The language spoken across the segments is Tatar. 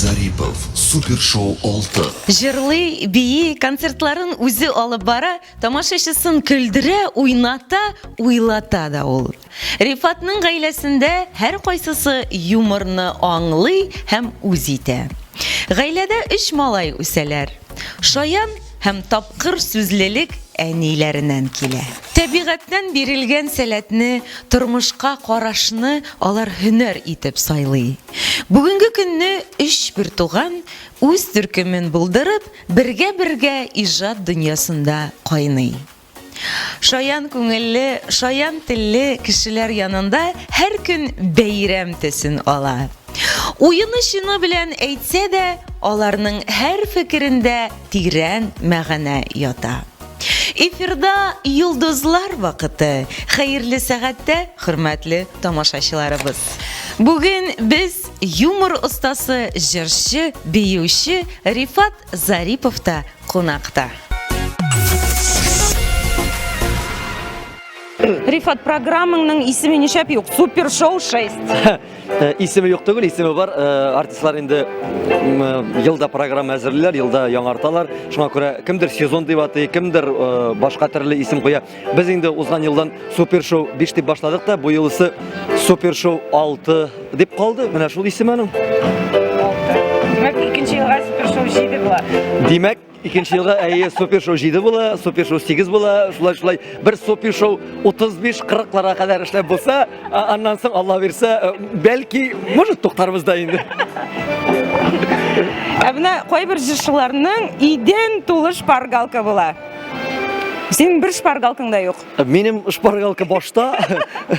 Зарипов, Супер-шоу 6. Җырлый, бии, концертларын үзе алып бара, тамашачысын көлдерә, уйната, уйлата да ул. Рифатның гаиләсендә һәркайсысы юморны аңлый һәм үз итә. Гаиләдә өч малай үсәләр. Шаян һәм тапкыр сүзлелек әниләреннән килә. Табигатьтән бирелгән сәләтне, тормышка карашны алар һөнәр итеп сайлый. Бүгенге көнне өч бертуган үз төркемен булдырып, бергә-бергә иҗат дөньясында кайный. Шаян күңелле, шаян телле кешеләр янында һәр көн бәйрәм төсен ала. Уены-чыны белән әйтсә дә, аларның һәр фикерендә тирән мәгънә ята. Эфирда Йолдызлар вакыты. Хәерле сәгатьтә, хөрмәтле тамашачыларыбыз. Бүген без юмор остасы, җырчы, биюче Рифат Зариповта кунакта. Рифат, программаңның исеме нишләп юк? Супер шоу 6. Э, исеме юк түгел, исеме бар. Э, артистлар инде э, елда программа әзерлиләр, елда яңарталар. Шуңа күрә кемдер сезон дип атый, кемдер башка төрле исем куя. Без инде узган елдан Супер шоу 5 дип башладык та, бу елысы Супер шоу 6 дип калды. Менә шул исем аның. 6. Димәк, икенче елга Супер шоу 7 була. Димәк, икенче елга әйе Супер шоу 7 була, Супер шоу 8 була, шулай шулай бер Супер шоу 35-40ларга кадәр эшләп булса, аннан соң Алла бирсә, э, бәлки, может, туктарбыз да инде. Ә менә кайбер җырчыларның идән тулы шпаргалка була. Синең бер шпаргалкаң да юк. Минем шпаргалка башта,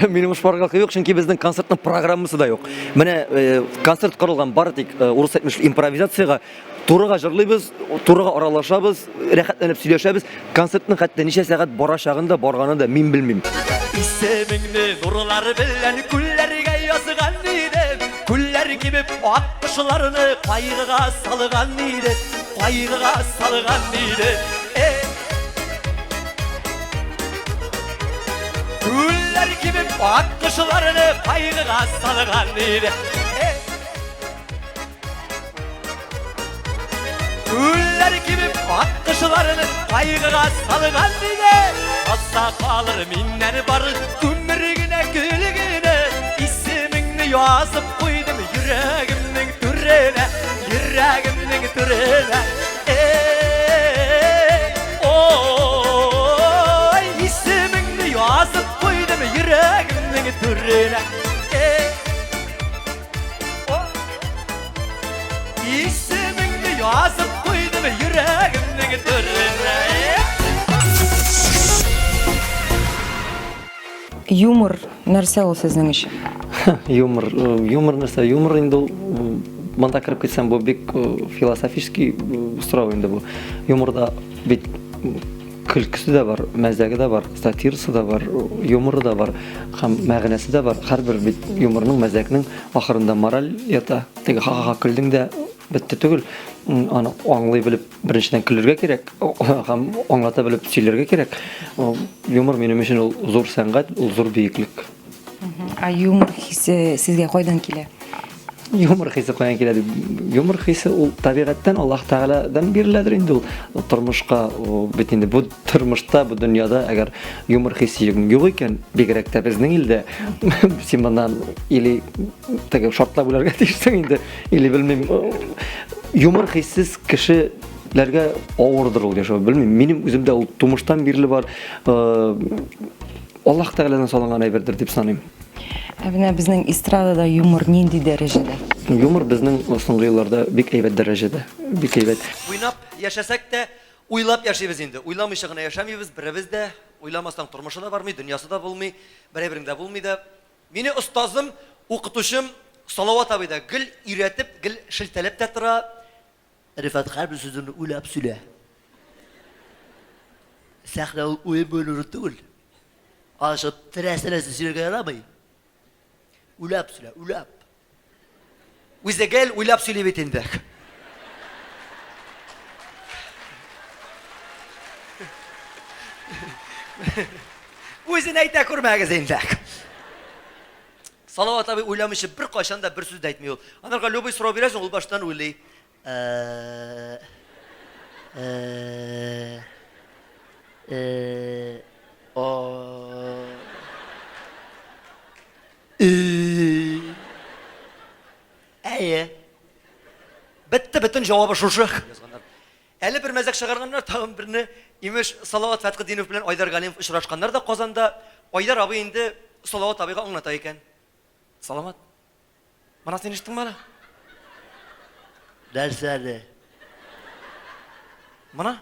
минем шпаргалка юк, чөнки безнең концертның программасы да юк. Менә э, концерт корылган бары тик э, урыс әйтмешли импровизациягә турыга җырлыйбыз, турыга аралашабыз, рәхәтләнеп сөйләшәбез. Концертның хәтта ничә сәгать барачагын да, барганын да мин белмим. Исемеңне нурлар белән күлләргә язган идем. Күлләр кибеп ак кошларны кайгыга салган иде. Кайгыга салган иде. Күлләр кебек ак кошларны кайгыга салган иде. Күлләр кебек ак кошларны кайгыга салган иде. Калса калыр миннән бар күмер генә, көл генә. Исемеңне язып куйдым йөрәгемнең түренә, йөрәгемнең түренә. Эй, ой, исемеңне язып куйдым йөрәгемнең түренә. Эй, ой, исемеңне язып куйдым йөрәгемнең түренә. Юмор нәрсә ул сезнең өчен? Юмор, э, юмор нәрсә? Юмор инде ул монда кереп китсәм, бу бик э, философический э, сорау инде бу. Юморда бит көлкесе дә бар, мәзәге дә бар, сатирасы да бар, юморы да бар һәм мәгънәсе дә бар. Һәрбер бит юморның, мәзәкнең ахырында мораль ята. Теге ха-ха-ха көлдең дә бетте түгел. Аны аңлый белеп Беренчедән көлергә кирәк һәм аңлата белеп сөйләргә кирәк. Юмор минем өчен ул зур сәнгать, ул зур биеклек. Ә юмор хисе сезгә кайдан килә? Юмор хисе кайдан килә дип. Юмор хисе ул табигатьтән, Аллаһ Тәгаләдән биреләдер инде ул тормышка. Бит инде бу тормышта, бу дөньяда әгәр юмор хисе юк икән, бигрәк тә безнең илдә, син моннан или теге шартлап үләргә тиешсең инде, или белмим, Юмор хиссез кешеләргә авырдыр ул яшәү. Белмим, минем үземдә ул тумыштан бирле бар. Э, Аллаһ Тәгаләдән салынган әйбердер дип саныйм. Ә менә безнең эстрадада юмор нинди дәрәҗәдә? Юмор безнең соңгы елларда бик әйбәт дәрәҗәдә. Бик әйбәт. Уйнап яшәсәк тә, уйлап яшибез инде. Уйламыйча гына яшәмибез, беребез дә. Уйламасаң, тормышы да бармый, дөньясы да булмый, бер әйберең дә булмый да. Мине остазым, укытучым Салават абый да гел өйрәтеп, гел шелтәләп тә тора. Рифат, һәрбер сүзеңне уйлап сөйлә. Сәхнә ул уен-муен урын түгел. Анда чыгып теләсә нәрсә сөйләргә ярамый. Уйлап сөйлә, уйлап. Үзе гел уйлап сөйли бит инде. Үзен әйтә күрмәгез инде. Салават абый уйламыйча беркайчан да бер сүз дә әйтми ул. Анарга любой сорау бирәсең, ул баштан уйлый. Э, э, э, о, э. Әйе. Бетте, бөтен җавабы шушы. Язганнар. Әле бер мәзәк чыгарганнар, тагын берне. Имеш, Салават Фәтхетдинов белән Айдар Галимов очрашканнар да Казанда. Айдар абый инде Салават абыйга аңлата икән. Салават, мына син ишеттеңме әле? Нәрсәне? Мына,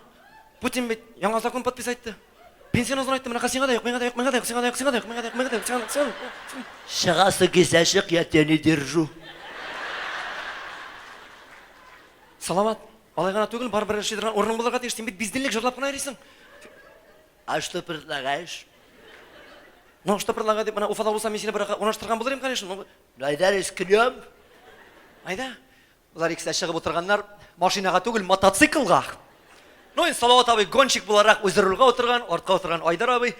Путин бит яңа закон подписать итте. Пенсияне озынайтты, менә сиңа да юк, миңа да юк, миңа да юк, сиңа да юк, сиңа да юк, миңа да юк, миңа да юк, сиңа да юк, сиңа да юк. Чыгасы килсә чык, я тебя не держу. Салават, алай гына түгел, барыбер эшли торган урының булырга тиеш. Син бит бездельник җырлап кына йөрисең. А что предлагаешь? Ну, что предлагаю дип, менә Уфада булса, мин сине бер урнаштырган булыр идем, конечно. Ну, Ну, әйдә рискнем. Әйдә. Болар икесе дә чыгып утырганнар, машинага түгел, мотоциклга. Ну, инде Салават абый гонщик буларак үзе рульга утырган, артка утырган Айдар абый.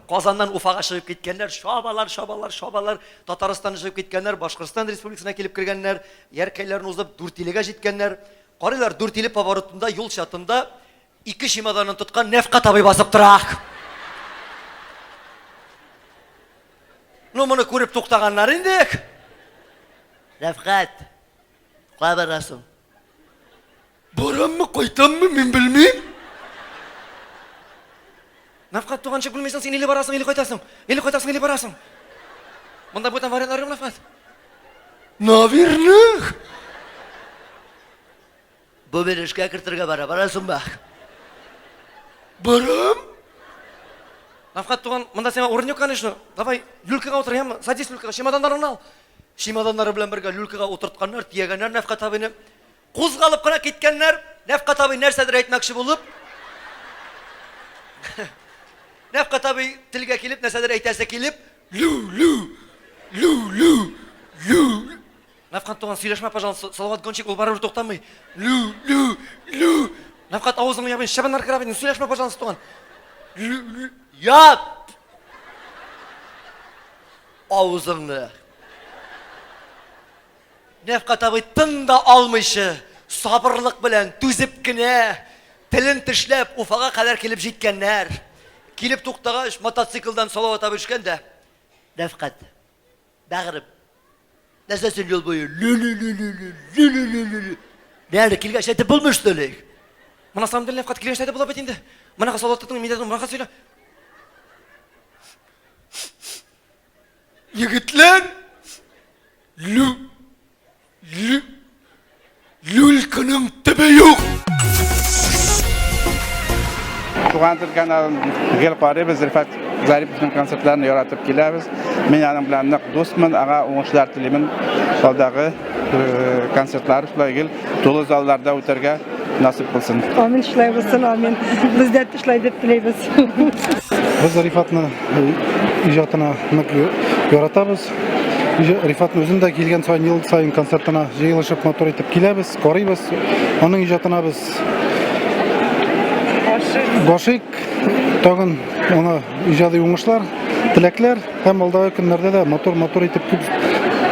Казаннан Уфага чыгып киткәннәр, чабалар, чабалар, чабалар. Татарстаннан чыгып киткәннәр, Башкортстан Республикасына килеп кергәннәр, Яркәйләрне узып, Дүртилегә җиткәннәр. Карыйлар, Дүртиле поворотында, юл чатында ике чемоданын тоткан Нәфкать абый басып тора. Ну, моны күреп туктаганнар инде. Рәфкать, кая барасың? Бараммы, кайтаммы, мин белмим. Нәфкать туганчык белмисең, син или барасың, или кайтасың. Или кайтасың, или барасың. Монда бүтән вариантлар юк, Нәфкать. Наверное. Бу мине эшкә кертергә бара, барасыңмы? Барам. Нәфкать туган, монда сиңа урын юк, конечно. Давай, люлькага утыр, яме. Садись люлькага, чемоданнарыңны ал. Чемоданнары белән бергә люлькага утыртканнар, төягәннәр Нәфкать абыйны. Кузгалып кына киткәннәр. Нәфкать абый нәрсәдер әйтмәкче булып, Нәфкать абый телгә килеп, нәрсәдер әйтәсе килеп, лю, лю, лю, лю, лю. Нәфкать туган, сөйләшмә, пожалуйста. Салават Гонщик, ул барыбер туктамый. Лю, лю, лю. Нәфкать авызыңны ябын, чыбыннар керә бит, сөйләшмә, пожалуйста, туган. Лю, лю. Яп! Авызыңны. Нәфкать абый тын да алмыйча, сабырлык белән, түзеп кенә, телен тешләп, Уфага кадәр килеп җиткәннәр. Килеп туктагач, мотоциклдан Салават абый төшкән дә. Нәфкать, бәгърем, нәрсә син юл буе лү-лү-лү-лү-лү, лү-лү-лү-лү-лү. Ни әле килгәч әйтеп булмый, что ли? На самом деле, Нәфкать, килгәч әйтеп була бит инде. Менә Салават тотың, мин дә моңа сөйлә. Егетләр, лү, лү, люльканың төбе юк. Туган тел каналын гел карыйбыз, Рифат Зариповның концертларын яратып киләбез. Мин аның белән нык дусмын, аңа уңышлар телимен. Алдагы э, концертлар шулай гел тулы залларда үтәргә насыйп булсын. Амин, шулай булсын, амин. Без дә шулай дип телибез. Без Рифатны э, иҗатына нык яратабыз. Рифатны үзен дә килгән саен, ел саен концертына җыелышып матур итеп киләбез, карыйбыз. Аның иҗатына без гашыйк. Тагын аңа иҗади уңышлар, теләкләр һәм алдагы көннәрдә дә матур-матур итеп күп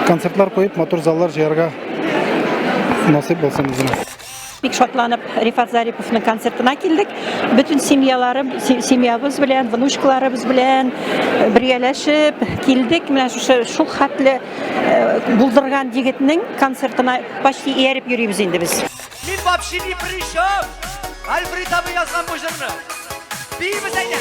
концертлар куеп, матур заллар җыярга насыйп булсын үзенә. Бик шатланып Рифат Зариповның концертына килдек. Бөтен семьяларым, семьябыз белән, внучкаларыбыз белән э, бергәләшеп килдек. Менә шушы шул хәтле э, булдырган егетнең концертына почти ияреп йөрибез инде без. Мин вообще ни при чем? Альфред абый язган бу җырны. Биибез әйдә.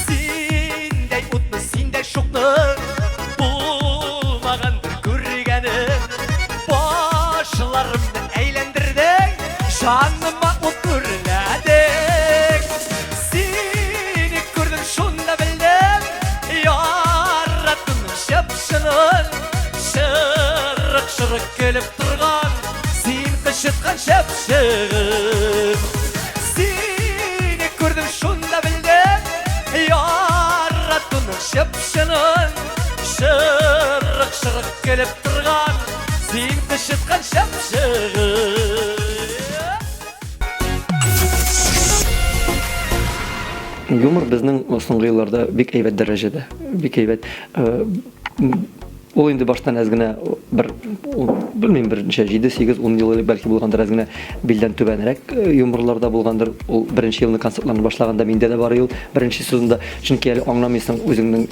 Синдәй утны, синдәй шукны булмагандыр күргәнем. Башларымны әйләндердең, жаныма ут үрләдең. Сине күрдем, шунда белдем, яраттым чып-чынын. Шырык-шырык көлеп торган, син кычыткан чыпчыгым. Сине күрдем, шунда белдем, яраттым чып-чынын. Чырык-чырык көлеп торган Син тычыткан чыпчыгы. Юмор безнең соңгы елларда бик әйбәт дәрәҗәдә, бик әйбәт. Э, ул инде баштан әз генә бер, белмим, берничә, 7, 8, 10 ел элек бәлки булгандыр, әз генә билдән түбәнрәк э, юморларда булгандыр. Ул беренче елны концертларны башлаганда миндә дә бар ул беренче сезонда. Чөнки әле аңламыйсың үзеңнең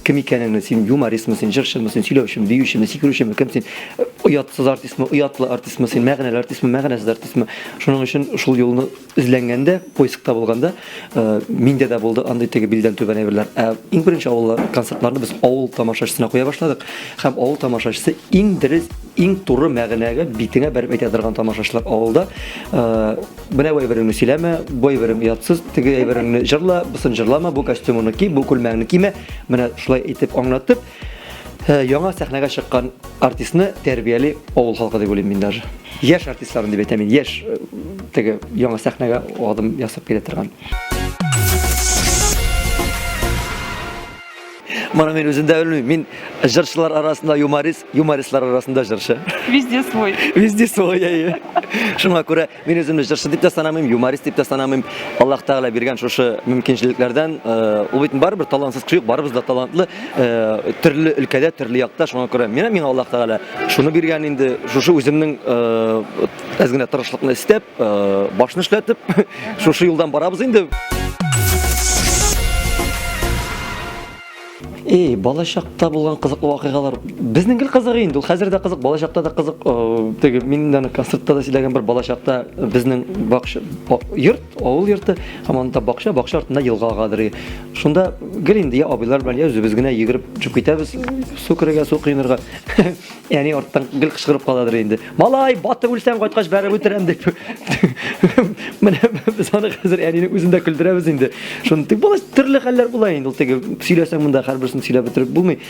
кем икәнеңне, син юмористмы, син җырчымы, син сөйләүчеме, биючеме, сикерүчеме, кем син? Э, оятсыз артистмы, оятлы артистмы, син мәгънәле артистмы, мәгънәсез артистмы? Шуның өчен шул юлны эзләнгәндә, поискта булганда, э, миндә дә булды андый теге билдән түбән әйберләр. Ә иң беренче авыл концертларны без авыл тамашачысына куя башладык. Һәм авыл тамашачысы иң дөрес, иң туры мәгънәгә битеңә бәреп әйтә торган тамашачылар авылда. Э, менә бу әйбереңне сөйләмә, бу әйберең оятсыз, теге әйбереңне җырла, бусын җырлама, бу костюмыңны ки, бу күлмәгеңне кимә. Менә шулай итеп аңлатып, э, яңа сәхнәгә чыккан артистны тәрбияли авыл халкы дип уйлыйм мин даже. Яшь артистларын дип әйтәм мин, яшь э, теге яңа сәхнәгә адым ясап килә торган. Моны мин үзем дә белмим. Мин җырчылар арасында юморист, юмористлар арасында җырчы. Везде свой. Везде свой, әйе. Шуңа күрә мин үземне җырчы дип тә санамыйм, юморист дип тә санамыйм. Аллаһ Тәгалә биргән шушы мөмкинчелекләрдән, э, ул бит барыбер талантсыз кеше юк, барыбыз да талантлы, э, төрле өлкәдә, төрле якта. Шуңа күрә миңа миңа Аллаһ Тәгалә шуны биргән инде, шушы үземнең э, әз генә тырышлыкны истәп, башны эшләтеп, шушы юлдан барабыз инде. Эй, балачакта булган кызыклы вакыйгалар. Безнең гел кызык инде, ул хәзер дә кызык, балачакта да кызык. Э, теге мин аны концертта да сөйләгән бер балачакта безнең бакча, йорт, авыл йорты, һәм анда бакча, бакча артында елга агадыр. Шунда гел инде я абыйлар белән, я үзебез генә йөгереп чыгып китәбез, су керергә, су коенырга. Әни арттан гел кычкырып каладыр инде. Малай, батып үлсәң, кайткач бәреп үтерәм дип. Менә без аны хәзер әнинең үзен дә көлдерәбез инде. Шуны тик була төрле хәлләр була инде. Ул теге сөйләсәң монда һәрберсен сөйләп бетереп булмый.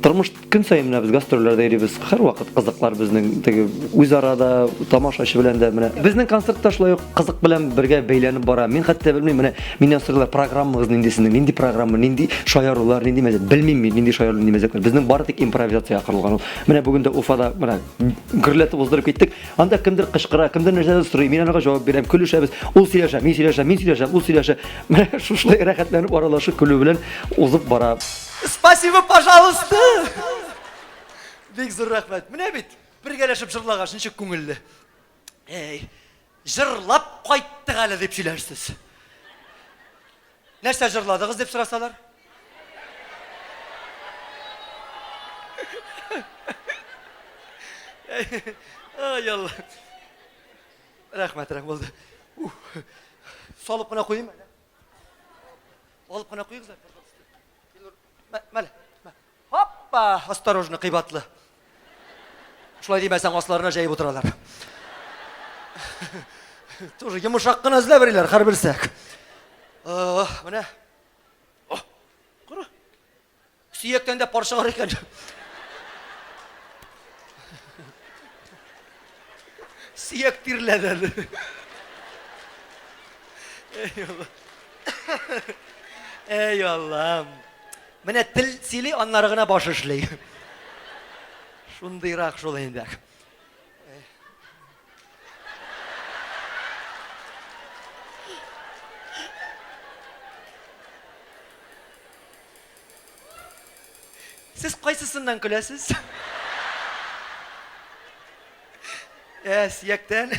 Тормыш көн саен менә без гастрольләрдә йөрибез. Һәрвакыт кызыклар безнең теге үзара да, тамашачы белән дә менә. Безнең концерт та шулай ук кызык белән бергә бәйләнеп бара. Мин хәтта белмим, менә миннән сорыйлар, программагыз нинди сезнең, нинди программа, нинди шаярулар, нинди мәзәк. Белмим мин, нинди шаяру, нинди мәзәкләр. Безнең бары тик импровизациягә корылган ул. Менә бүген дә Уфада менә гөрләтеп уздырып киттек. Анда кемдер кычкыра, кемдер нәрсәдер сорый, мин анага җавап бирәм, көлешәбез. Ул сөйләшә, мин сөйләшәм, мин сөйләшәм, ул сөйләшә. Менә шушылай рәхәтләнеп аралашып көлү белән узып бара. Спасибо, пожалуйста. Бик зур рәхмәт. Менә бит, бергәләшеп җырлагач, ничек күңелле. Әй, җырлап кайттык әле дип сөйләрсез. Нәрсә җырладыгыз дип сорасалар? Ай, Алла. Рәхмәт, рәхмәт булды. Салып кына куйыйм әле. Алып кына куегыз әле, пожалуйста. Илнур, мәле. Хоппа, осторожно, кыйбатлы. Шулай димәсәң, асларына җәеп утыралар. Тоже йомшак кына эзләп йөриләр, һәрберсе. Менә. Кара. Сөяктән дә пар чыгар икән. Сөяк тирләде әле. Эй Алла. Эй Аллам. Менә тел сөйли, аннары гына баш эшли. Шундыйрак шул инде. Сез кайсысыннан көләсез? Ә, сөяктән.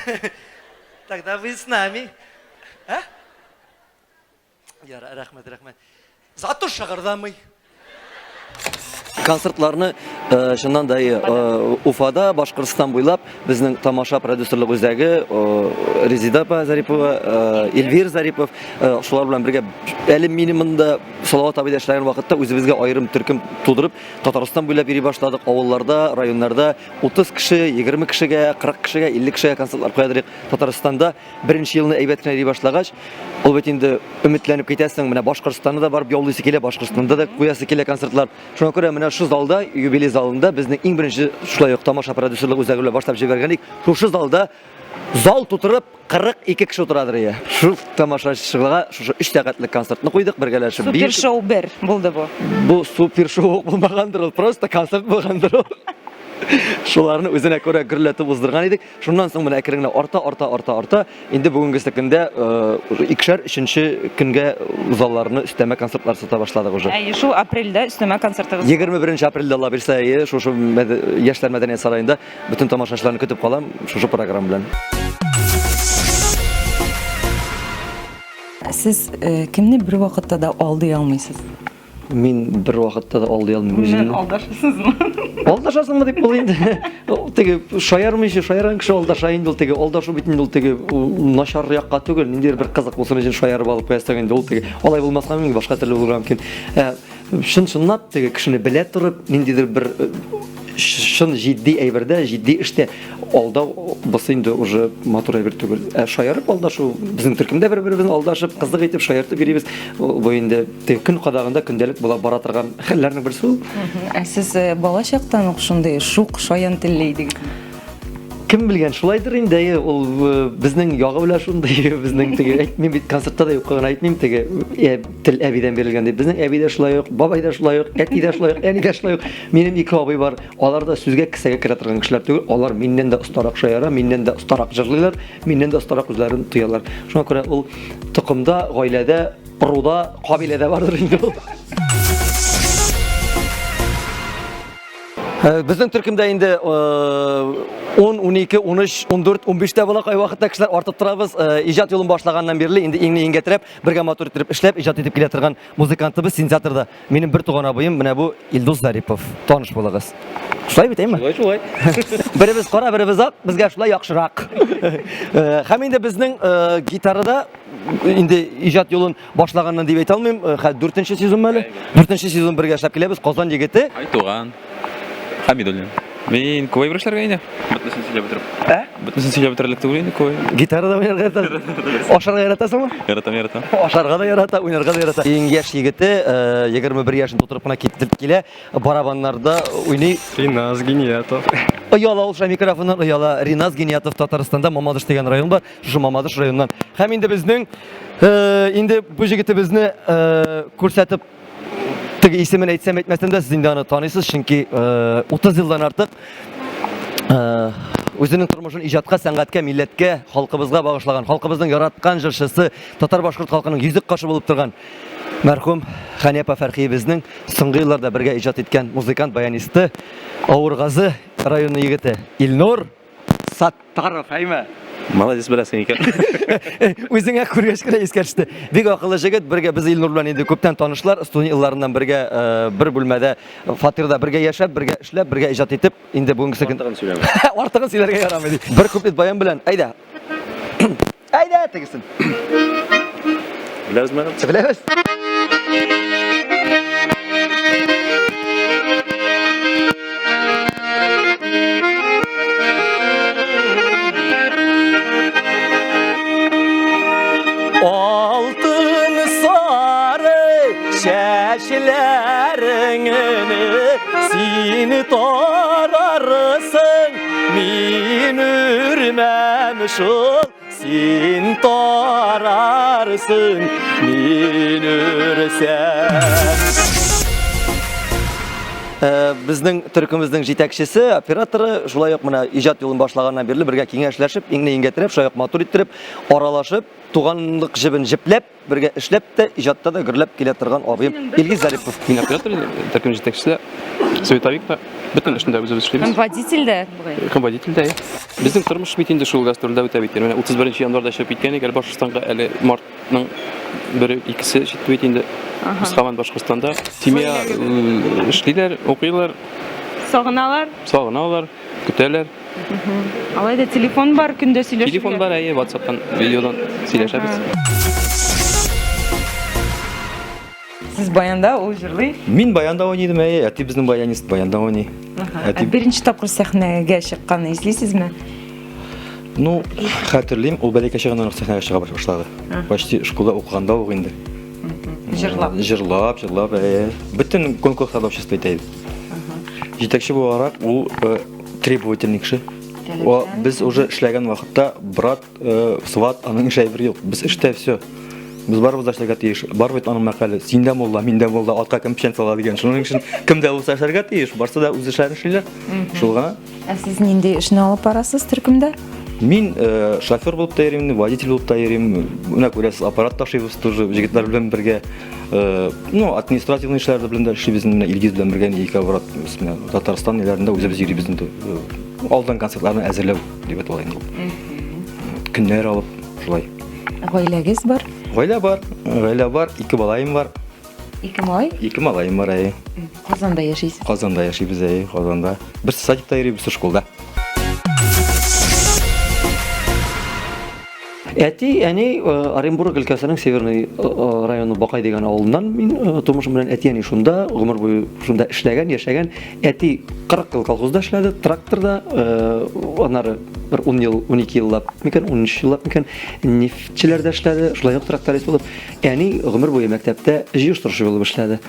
Тогда вы с нами. Ә? Яра, рәхмәт, рәхмәт. Зато шыгырдамый. Концертларны э, чыннан да э, Уфада, Башкортстан буйлап безнең тамаша продюсерлык үзәге э, Резида апа Зарипова, Эльвир Зарипов, шулар белән бергә әле минем монда Салават абыйда эшләгән вакытта үзебезгә аерым төркем тудырып, Татарстан буйлап йөри башладык. Авылларда, районнарда 30 кеше, 20 кешегә, 40 кешегә, 50 кешегә концертлар куя идек. Татарстанда беренче елны әйбәт кенә йөри башлагач, ул бит инде өметләнеп китәсең, менә Башкортстанны да барып яулыйсы килә, Башкортстанда да куясы килә концертлар. Шуңа күрә менә шушы залда, юбилей залында безнең иң беренче шулай ук тамаша продюсерлык үзәге белән башлап җибәргән идек. Шушы залда зал тутырып 42 кеше утырадыр ие. Шул тамашачыларга шушы 3 сәгатьлек концертны куйдык бергәләшеп. Супер шоу бер булды бу. Бу супер шоу булмагандыр ул, просто концерт булгандыр ул. Шуларны үзенә күрә гөрләтеп уздырган идек. Шуннан соң менә әкрен генә арта, арта, арта, арта. Инде бүгенгесе көндә э, икешәр, өченче көнгә залларны өстәмә концертлар сата башладык уже. Әйе, шул апрельдә өстәмә концертыгыз. 21 апрельдә Алла бирсә, әйе, шушы Яшьләр мәдәният сараенда бөтен тамашачыларны көтеп калам шушы программа белән. Сез э, кемне бер вакытта да алдый алмыйсыз? Мин бер вакытта да алдый алмыйм үземне. Алдашасызмы? Алдашасыңмы дип ул инде. Теге шаярмыйча шаярган кеше алдаша инде ул теге. Алдашу бит инде ул теге начар якка түгел, ниндидер бер кызык булсын өчен шаярып алып куясың инде ул теге. Алай булмаска мөмкин, башка төрле булырга мөмкин. Ә, чын чынлап теге кешене белә торып, ниндидер бер э, чын җитди әйбердә, җитди эштә алдау бусы инде уже матур әйбер түгел. Ә шаярып алдашу, безнең төркемдә бер-беребезне алдашып, кызык итеп шаяртып йөрибез. Бу инде теге көн кадагында көндәлек була бара торган хәлләрнең берсе ул. Ә сез э, бала чактан ук шундый шук, шаян телле идегезме? Кем белгән, шулайдыр инде, әйе, ул э, безнең ягы белән шундый, безнең теге әйтмим бит, концертта да юкка гына әйтмим, теге э, тел әбидән бирелгән дип. Безнең әби дә шулай ук, бабай да шулай ук, әти дә шулай ук, әни дә шулай ук. Минем ике абый бар, Алар да сүзгә кесәгә керә торган кешеләр түгел, алар миннән дә остарак шаяра, миннән дә остарак җырлыйлар, миннән дә остарак үзләрен тоялар. Шуңа күрә ул токымда, гаиләдә, ыруда, кабиләдә бардыр инде ул. Э, безнең төркемдә инде 10, 12, 13, 14, 15 тә була кайвакытта кешеләр артып торабыз. Э, иҗат юлын башлаганнан бирле инде иңне иңгә терәп, бергә матур итеп эшләп, иҗат итеп килә торган музыкантыбыз синтезаторда Минем бер туган абыем менә бу Илдус Зарипов. Таныш булыгыз. Шулай бит, әйме? Шулай, шулай. Беребез кара, беребез ак, безгә шулай яхшырак. Э, һәм инде безнең э, гитарада инде иҗат юлын башлаганнан дип әйтә алмыйм. Э, хәзер дүртенче сезон әле. Дүртенче сезон бергә эшләп киләбез. Казан егете. Айтуган. Хәмидуллин. Мин күп әйбер эшләргә инде. Бөтенесен сөйләп бетереп. Ә? Бөтенесен сөйләп бетерерлек түгел инде күп. Гитарада уйнарга яратасың? Ашарга яратасыңмы? Яратам, яратам. Ашарга да ярата, уйнарга да ярата. Иң яшь егете, 21 э, яшен тутырып кына китеп килә, барабаннарда уйный. Риназ Гиниятов. Ояла ул шул микрофоннан ояла. Риназ Гиниятов Татарстанда Мамадыш дигән район бар. Шушы Мамадыш районыннан. Һәм инде безнең э, инде бу җегетебезне э, күрсәтеп Теге исемен әйтсәм әйтмәсәм дә сез инде аны таныйсыз, чөнки 30 елдан артык үзенең тормышын иҗатка, сәнгатькә, милләткә, халкыбызга багышлаган, халкыбызның яраткан җырчысы, татар-башкорт халкының йөзек кашы булып торган мәрхүм Хәния апа Фәрхиебезнең соңгы елларда бергә иҗат иткән музыкант, баянисты, Авыргазы районы егете Илнур Саттаров, әйме? Молодец, беләсең икән. Үзеңә күргәч кенә искә төште. Бик акыллы җегет, бергә без Илнур белән инде күптән танышлар, студент елларыннан бергә э, бер бүлмәдә, фатирда бергә яшәп, бергә эшләп, бергә иҗат итеп, инде бүгенгесе көн Артыгын сөйләмә. Артыгын сөйләргә ярамый ди. Бер куплет баян белән, әйдә. Әйдә, тегесен. Беләбезме? Беләбез. Алтын сары чәчләреңне син тарарсың, мин өрмәм шул, син тарарсың, мин өрсәм. Э, безнең төркемебезнең җитәкчесе, операторы, шулай ук менә иҗат юлын башлаганнан бирле бергә киңәшләшеп, иңне иңгә терәп, шулай ук матур иттереп, аралашып, туганлык җебен җепләп, бергә эшләп тә, иҗатта да гөрләп килә торган абыем Илгиз Зарипов. Мин оператор, төркем җитәкчесе дә, световик та, бөтен эшне дә үзебез эшлибез. Һәм водитель дә бугай. Һәм водитель дә. Безнең тормыш бит инде шул гастрольдә үтә бит. Менә 31 январьда чыгып киткән идек, әле Башкортстанга әле март Ның бер икесе җитте бит инде. Без һаман Башкортстанда. Семья эшлиләр, укыйлар. Сагыналар. Сагыналар, көтәләр. Алай да телефон бар, көндә сөйләшергә. Телефон бар, әйе, WhatsApp-тан, видеодан сөйләшәбез. Сез баянда, ул җырлый. Мин баянда уйныйдым, әйе, әти безнең баянист, баянда уйный. Әти... Беренче тапкыр сәхнәгә чыкканны ислисезме? Ну, хәтерлим, ул бәләкәй чагыннан ук сәхнәгә чыга башлады. Почти школда укыганда ук инде. Җырлап. Җырлап, җырлап, әйе. Бөтен конкурсларда участвовать итә иде. Җитәкче буларак ул э, требовательный кеше. О, без уже эшләгән вакытта брат, э, сват, аның эше әйбер юк. Без эштә все. Без барыбыз да эшләргә тиеш. Бар бит аның мәкале, син дә мулла, мин дә мулла, атка кем печән сала дигән. Шуның өчен кем дә булса эшләргә тиеш. Барсы да үз эшләрен эшлиләр. Шул гына. Ә сез нинди эшне алып барасыз төркемдә? Мин э, шофер булып та йөрим, водитель булып та йөрим. Менә күрәсез, аппарат ташыйбыз тоже егетләр белән бергә. Э, ну, административный эшләрдә белән дә эшлибез менә Илгиз белән бергә ике брат без менә Татарстан ниләрендә үзебез йөрибез инде. Э, алдан концертларны әзерләү дип атала инде ул. Көннәр алып шулай. Гаиләгез бар? Гаилә бар, гаилә бар, ике балаем бар. Ике малай? Ике малаем бар, әйе. Казанда яшисез? Казанда яшибез, әйе, Казанда. Берсе садикта йөри, берсе школда. Әти, әни э, Оренбург өлкәсенең Северный э, э, районы Бакай дигән авылыннан мин тумышым белән әти әни шунда, гомер буе шунда эшләгән, яшәгән. Әти 40 ел колхозда эшләде, тракторда, аннары бер 10 ел, 12 еллап микән, 13 еллап микән, нефтьчеләрдә эшләде, шулай ук тракторист булып. Әни гомер буе мәктәптә җыештыручы булып эшләде.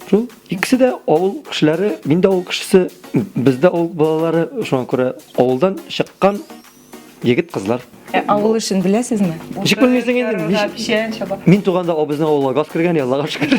Шул икесе дә авыл кешеләре, мин дә авыл кешесе, без дә авыл балалары, шуңа күрә авылдан чыккан егет кызлар. Ә авыл эшен беләсезме? Ничек белмисең инде? Ярырга, печән чаба. Мин туганда безнең авылга газ кергән, Аллага шөкер.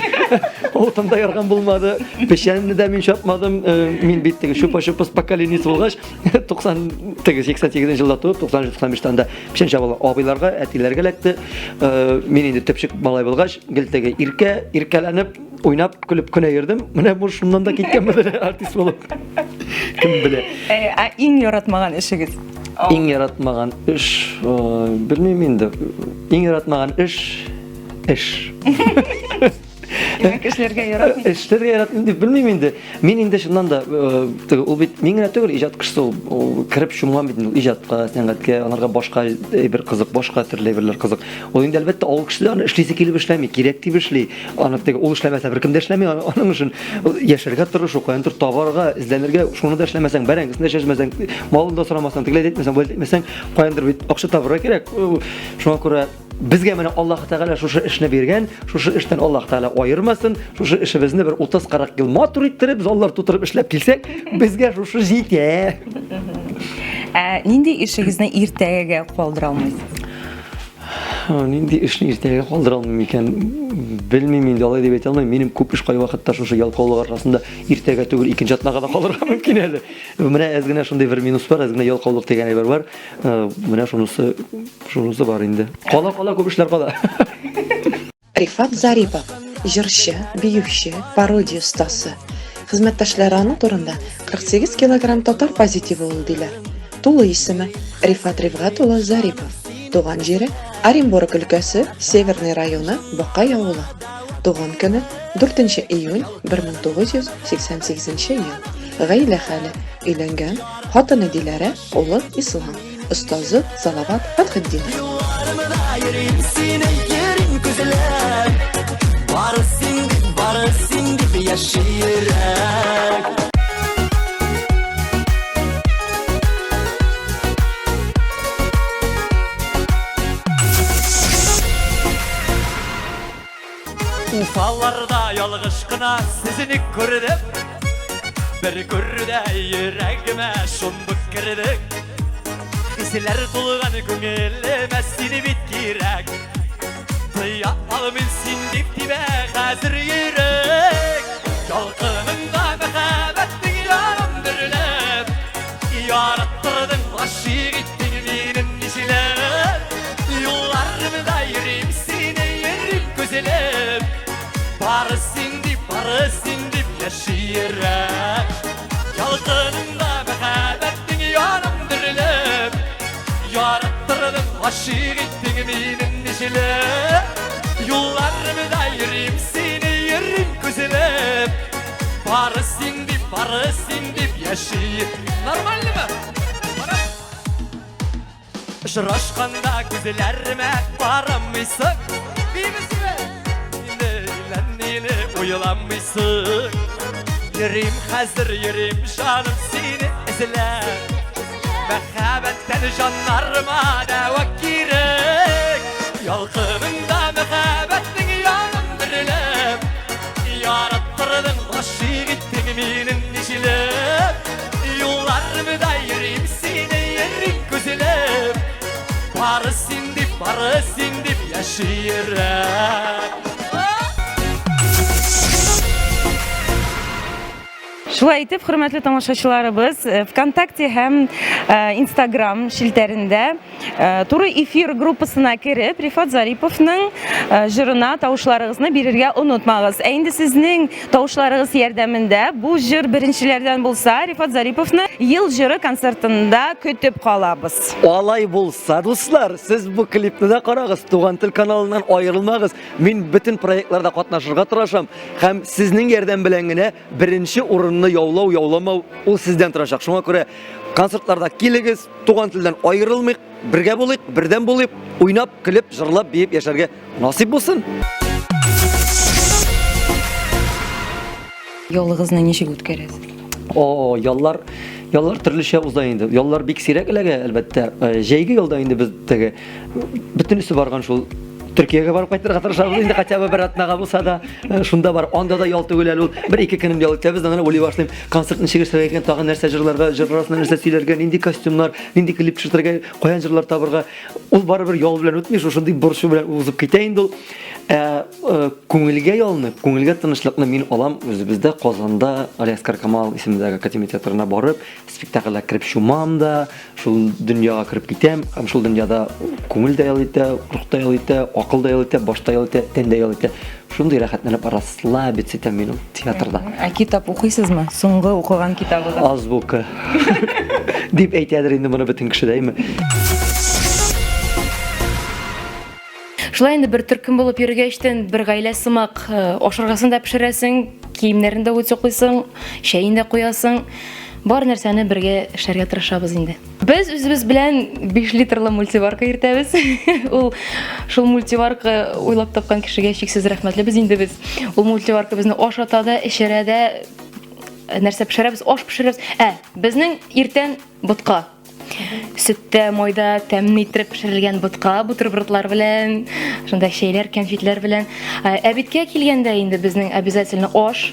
Утын да ярган булмады. Печәнне дә мин чапмадым. Э, мин бит теге чупа-чупа поколениесе булгач, 90 теге 88 елда туып, 90-95 анда печән чабалар абыйларга, әтиләргә эләкте. Э, мин инде төпчек малай булгач, гел теге иркә, иркәләнеп, уйнап, көлеп кенә йөрдем. Менә бу шуннан да киткәнмедер артист булып. Кем белә. Э, ә иң яратмаган эшегез? Иң яратмаган эш, э, белмим инде. Иң яратмаган эш эш. Димәк, эшләргә яратмыйсыз. Эшләргә яратмыйм дип белмим инде. Мин инде чыннан да э, теге ул бит мин генә түгел, иҗат кешесе ул, ул кереп чумган бит инде ул иҗатка, сәнгатькә, анарга башка әйбер кызык, башка төрле әйберләр кызык. Ул инде әлбәттә авыл кешесе аны эшлисе килеп эшләми, кирәк дип эшли. Аны теге ул эшләмәсә беркем дә эшләми, аның өчен яшәргә тырышу, каяндыр табарга, эзләнергә, шуны да эшләмәсәң, бәрәңгесен дә чәчмәсәң, малын да сорамасаң, тегеләй дә итмәсәң, болай да итмәсәң, каяндыр бит акча табырга кирәк. Шуңа күрә безгә менә Аллаһ Тәгалә шушы эшне биргән, шушы эштән Аллаһ Тәгалә аермасын, шушы эшебезне бер 30-40 ел матур иттереп, заллар тутырып эшләп килсәк, безгә шушы җитә. Ә нинди эшегезне иртәгәгә калдыра алмыйсыз? Нинди эшне иртәгә калдыра алмыйм икән, белмим инде, алай дип әйтә алмыйм. Минем күп эш кайвакытта шушы ялкаулык аркасында иртәгә түгел, икенче атнага да калырга мөмкин әле. Менә әз генә шундый бер минус бар, әз генә ялкаулык дигән әйбер бар. Менә шунысы, шунысы бар инде. Кала-кала күп эшләр кала. Рифат Зарипов, җырчы, биюче, пародия остасы. Хезмәттәшләре аның турында 48 килограмм татар позитивы ул диләр. Тулы исеме Рифат Рифгать улы Зарипов. Туган җире Оренбург өлкәсе, Северный районы, Бакай авылы. Туган көне 4 июнь 1988 ел. Гаилә хәле, өйләнгән, хатыны Диләрә, улы Ислам. Остазы Салават Фәтхетдинов. Юлларымда йөрим сине йөрим күзләп Бары син дип, бары син дип яши йөрәк Уфаларда ялгыш кына сезне күрдем Бер күрүдә йөрәгемә шундук кердең Хисләр тулган күңелемә син бит кирәк Тыя алмыйм син дип тибә хәзер йөрәк Ялкыныңда мәхәббәтнең янам дөрләп Яраттырдың, гашыйк иттең мине нишләп Юлларымда йөрим сине йөрим күзелеп Бары син дип, бары син дип яши йөрәк Ялкыныңда мәхәббәтнең янам дөрләп Яраттырдың, гашыйк иттең мине нишләп Юлларымда йөрим сине йөрим күзелеп Бары син дип, бары син дип яши. Нормальныймы? Очрашканда күзләремә карамыйсың. Димесме? Инде өйләнмиле уйламыйсың. Йөрим хәзер, йөрим җаным сине эзләп. Мәхәббәттән җаннарыма дәва кирәк. Ялкыныңда мәхәббәтнең янын дөрләп. Яраттырдың, гашыйк иттең мине ничеләп. Бары син дип яши йөрәк. Шулай итеп, хөрмәтле тамашачыларыбыз, э, ВКонтакте һәм э, Инстаграм челтәрендә э, туры эфир группасына кереп, Рифат Зариповның җырына тавышларыгызны бирергә онытмагыз. Ә инде сезнең тавышларыгыз ярдәмендә бу җыр беренчеләрдән булса, Рифат Зариповны Ел җыры концертында көтеп калабыз. Алай булса, дуслар, сез бу клипны да карагыз, Туган тел каналыннан аерылмагыз. Мин бөтен проектларда катнашырга тырышам һәм сезнең ярдәм белән генә Беренче урынны яулау, яуламау ул сездән торачак. Шуңа күрә концертларда килегез, туган телдән аерылмыйк, бергә булыйк, бердәм булыйк, уйнап, көлеп, җырлап, биеп яшәргә насыйп булсын. Ялыгызны ничек үткәрәсез? О, яллар, яллар төрлечә уза инде. Яллар бик сирәк эләгә, әлбәттә. Э, җәйге ялда инде без теге бөтенесе барган шул Төркиягә барып кайтырга тырышабыз инде хотя бы бер атнага булса да. Э, шунда бар, анда да ял түгел әле ул. Бер ике көнен ял итәбез, аннан уйлый башлыйм. Концерт ничек эшләргә икән, тагын нәрсә җырларга, җыр арасында нәрсә сөйләргә, нинди костюмнар, нинди клип төшертергә, каян җырлар табырга. Ул барыбер ял белән үтми, шушындый борчу белән узып китә инде ул. Ә, э, күңелгә ялны, күңелгә тынычлыкны мин алам үзебездә Казанда Алиаскар Камал исемендәге академия театрына барып, спектакльгә кереп чумам да, шул дөньяга кереп китәм һәм шул дөньяда күңел дә ял итә, рух та ял итә, акыл да ял итә, баш та ял итә, тән дә ял итә. Шундый рәхәтләнеп расслабиться итәм мин ул театрда. Ә китап укыйсызмы? Соңгы укыган китабыгыз? Азбука. Дип әйтәдер инде моны бөтен кеше дә, әйме? Шулай инде бер төркем булып йөргәчтен, бер гаилә сымак э, ашаргасын да пешерәсең, киемнәрен дә утюглыйсың, чәен дә куясың. Бар нәрсәне бергә эшләргә тырышабыз инде. Без үзебез белән 5 литрлы мультиварка йөртәбез. Ул шул мультиварка уйлап тапкан кешегә чиксез рәхмәтлебез инде без. Ул мультиварка безне ашата да, эчерә дә, нәрсә пешерәбез, аш пешерәбез. Ә, безнең иртән ботка. Сөттә, майда тәмле иттереп пешерелгән ботка, бутербродлар белән, шунда чәйләр, кәнфитләр белән. Ә, Әбиткә килгәндә инде безнең обязательно аш,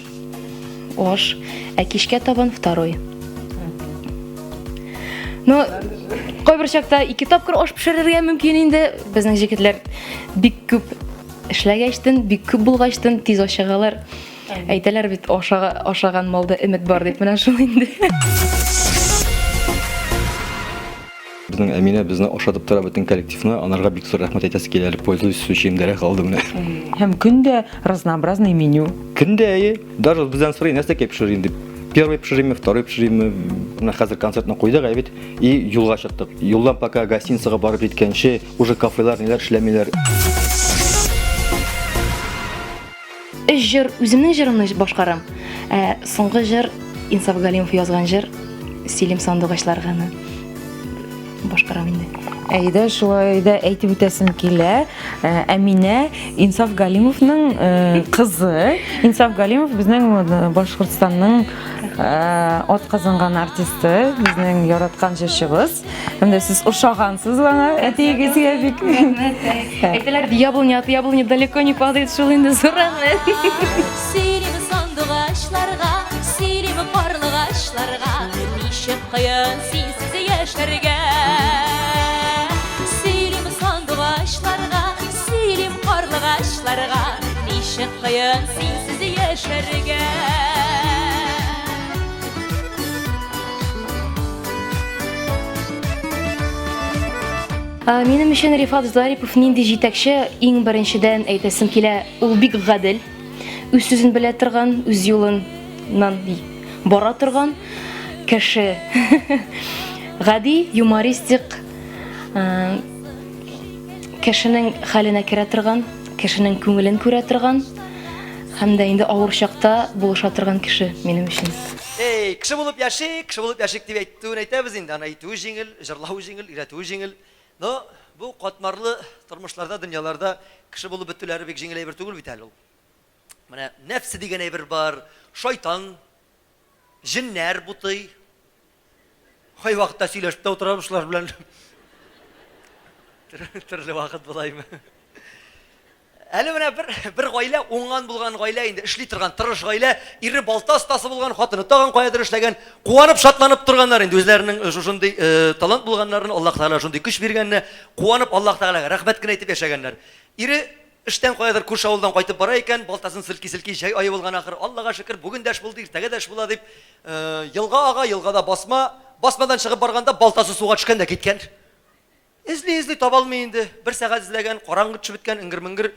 аш, ә кичкә табан второй. Ну, кайбер чакта ике тапкыр аш пешерергә мөмкин инде. Безнең җегетләр бик күп эшләгәчтен, бик күп булгачтын тиз ачыгалар. Әйтәләр бит, ашага, ашаган малда өмет бар дип, менә шул инде. Безнең Әминә безне ашатып тора бөтен коллективны, анарга бик зур рәхмәт әйтәсе килә әле, пользуясь случаем дәрә калды менә. Һәм көн дә разнообразный меню. Көн дә, әйе. Даже бездән сорый, нәрсә пешерим дип. Первый пешеримме, второй пешеримме. Менә хәзер концертны куйдык, әй бит, и юлга чыктык. Юлдан пока гостиницага барып җиткәнче, уже кафелар ниләр эшләмиләр. Өч җыр үземнең җырымны башкарам. Ә соңгы җыр Инсаф Галимов язган җыр Сөйлим сандугачларганы башкарам инде. Әйдә, шулай да әйтеп үтәсем килә. Э, Әминә Инсаф Галимовның э, кызы. Инсаф Галимов безнең э, Башкортстанның атказанган артисты, безнең яраткан җырчыбыз. Һәм дә сез ошагансыз аңа, әтиегезгә бик. Әйтәләр, яблоня от яблони далеко не падает, шул инде зур рәхмәт. Сөйлим сандугачларга, сөйлим карлыгачларга, ничек кыен синсез яшәргә. Сөйлим сандугачларга, сөйлим карлыгачларга, ничек кыен синсез яшәргә. Минем өчен Рифат Зарипов нинди җитәкче, иң беренчедән әйтәсем килә, ул бик гадел, үз сүзен белә торган, үз юлыннан бара торган кеше. Гади, юмористик, кешенең хәленә керә торган, кешенең күңелен күрә торган һәм дә инде авыр чакта булыша торган кеше минем өчен. Эй, кеше булып яшик, кеше булып яшик дип әйтүен әйтәбез инде. Аны әйтүе җиңел, җырлавы җиңел, өйрәтүе җиңел. Но бу катмарлы тормышларда, дөньяларда кеше булып бетүләре бик җиңел әйбер түгел бит әле ул. Менә нәфсе дигән әйбер бар, шайтан, җеннәр бутый. Кайвакытта сөйләшеп тә утырабыз шулар белән. Төрле вакыт була име. Әле менә бер бер гаилә, уңган булган гаилә инде, эшли торган тырыш гаилә, ире балта остасы булган, хатыны тагын каядыр эшләгән, куанып, шатланып торганнар инде үзләренең э, шушындый э, талант булганнарын, Аллаһ Тәгалә шундый көч биргәнне, куанып Аллаһ Тәгаләгә рәхмәт кенә әйтеп яшәгәннәр. Ире эштән каядыр күрше авылдан кайтып бара икән, балтасын селки-селки, җәй ае булган ахыр, Аллага шөкер, бүген дә эш булды, иртәгә дә эш була дип, э, елга ага, елгада басма, басмадан чыгып барганда балтасы суга төшкән дә киткән. Эзли-эзли таба алмый инде. Бер сәгать эзләгән, караңгы төшеп беткән, эңгер-меңгер.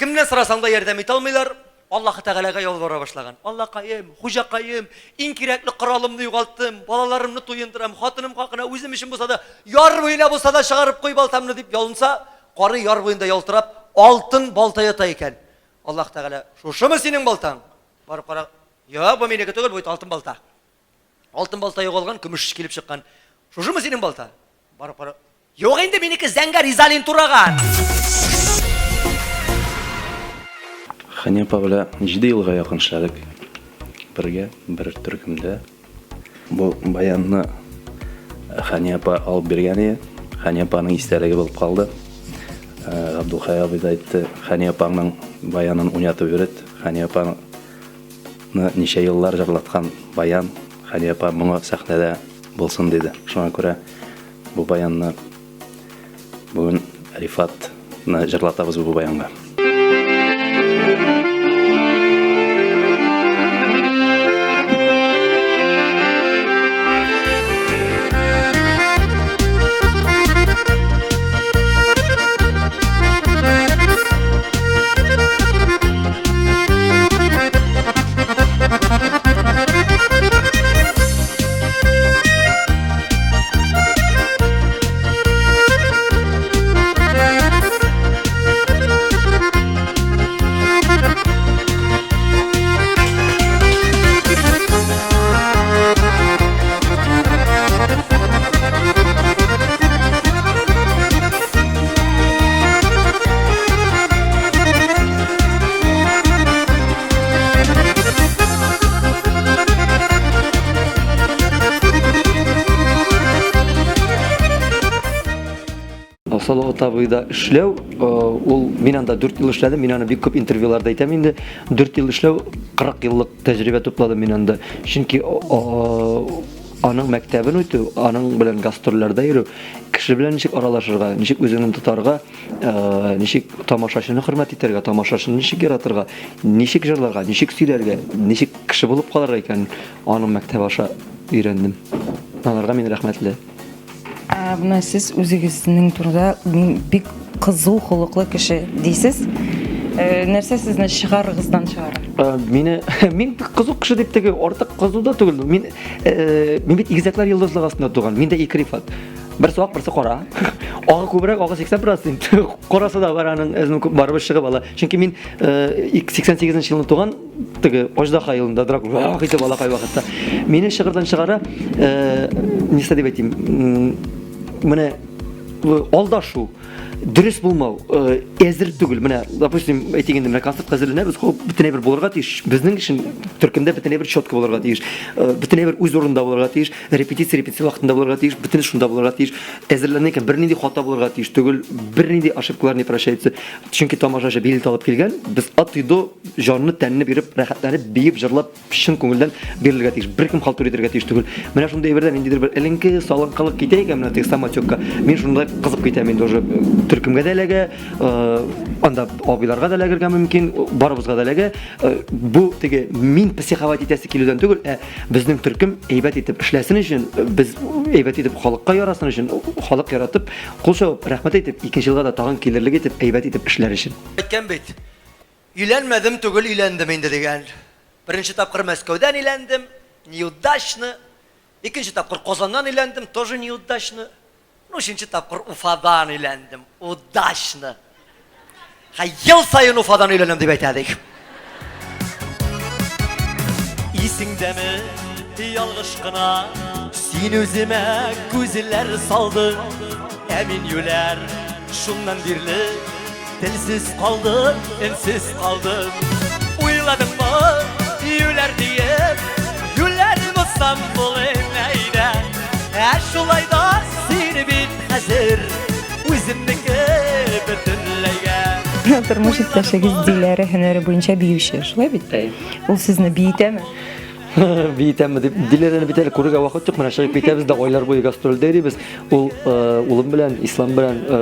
Кемнән сорасаң да ярдәм итә алмыйлар. Аллаһы Тәгаләгә ялвара башлаган. Аллакаем, хуҗакаем, иң кирәкле коралымны югалттым, балаларымны туендырам, хатыным хакына үзем өчен булса да, яр буена булса да чыгарып куй балтамны, дип ялынса, карый яр буенда ялтырап, алтын балта ята икән. Аллаһ Тәгалә, шушымы синең балтаң? Барып кара, юк, бу минеке түгел, бу бит алтын балта. Алтын балта югалган, көмеш килеп чыккан. Шушымы синең балта? Барып кара. Юк инде, минеке зәңгәр изалин тураган. Хәния апа белән җиде елга якын эшләдек бергә, бер төркемдә. Бу баянны Хәния апа алып биргән иде. Хәния апаның истәлеге булып калды. Габдулхай абый да әйтте, Хәния апаңның баянын уйнатып йөрет. Хәния апаның Ны ничә еллар җырлаткан баян, Хәния апа моңы сәхнәдә булсын диде. Шуңа күрә бу баянны бүген Рифатны җырлатабыз бу баянга. Салават абыйда эшләү, э, ул мин анда 4 ел эшләдем, мин аны бик күп интервьюларда әйтәм инде. 4 ел эшләү 40 еллык тәҗрибә тупладым мин анда. Чөнки аның мәктәбен үтү, аның белән гастрольләрдә йөрү, кеше белән ничек аралашырга, ничек үзеңне тотарга, э, ничек тамашачыны хөрмәт итәргә, тамашачыны ничек яратырга, ничек җырларга, ничек сөйләргә, ничек кеше булып калырга икәнен аның мәктәбе аша өйрәндем. Аларга мин рәхмәтле. Ә менә сез үзегезнең турында мин бик кызу холыклы кеше дисез. Э, нәрсә сезне чыгарыгыздан чыгара? Э, мине мин кызу кеше дип теге артык кызу да түгел. Мин э, мин бит игезәкләр йолдызлыгы астында туган. Мин дә ике Рифат. Берсе ак, берсе кара. Агы күбрәк, агы 80%. Карасы да бар аның, әзме күп барыбер чыгып ала. Чөнки мин 88 нче елны туган, теге аждаһа елында дракон ах итеп ала кайвакытта. Мине чыгырдан чыгара, нәрсә дип әйтим, менә алдашу, дөрес булмау, әзер түгел. Менә, допустим, әйтик инде, менә концертка әзерләнәбез, хоп, бөтен әйбер булырга тиеш. Безнең өчен төркемдә бөтен әйбер четко булырга тиеш. Бөтен әйбер үз урынында булырга тиеш. Репетиция репетиция вакытында булырга тиеш, бөтен шунда булырга тиеш. Әзерләнә икән, бернинди хата булырга тиеш түгел, бернинди ошибкалар не прощается. Чөнки тамашачы билет алып килгән, без от и до җанны, тәнне биреп, рәхәтләнеп, биеп, җырлап, чын күңелдән бирелергә тиеш. Беркем халтур итәргә тиеш түгел. Менә шундый әйбердә ниндидер бер эленке, салынкылык китә икән, менә теге самотекка. Мин шунда кызып китәм инде уже. Төркемгә дә эләгә, анда абыйларга да эләгергә мөмкин, барыбызга да эләгә. Бу теге мин психовать итәсе килүдән түгел, ә безнең төркем әйбәт итеп эшләсен өчен, без әйбәт итеп халыкка ярасын өчен, халык яратып, кул чабып, рәхмәт әйтеп, икенче елга да тагын килерлек итеп, әйбәт итеп эшләр өчен. Әйткән бит, өйләнмәдем түгел, өйләндем инде дигән. Беренче тапкыр Мәскәүдән өйләндем, неудачно. Икенче тапкыр Казаннан өйләндем, тоже неудачно. Ну, өченче тапкыр Уфадан өйләндем. Удачно. Һә ел саен Уфадан өйләнәм дип әйтә ди. Исеңдәме, ялгыш кына син үземә күзләр салдың, ә мин юләр шуннан бирле телсез калдым, өнсез калдым. Уйладыңмы, юләр диеп, юләр булсам булыйм әйдә. Ә шулай да син бит хәзер үземнеке бөтенләйгә. Менә тормыш иптәшегез Диләрә һөнәре буенча биюче, шулай бит? Ул сезне биетәме? Биетәме дип, Диләрәне бит әле күрергә вакыт юк, менә чыгып китәбез дә айлар буе гастрольдә йөрибез. Ул э, улым белән, Ислам белән э,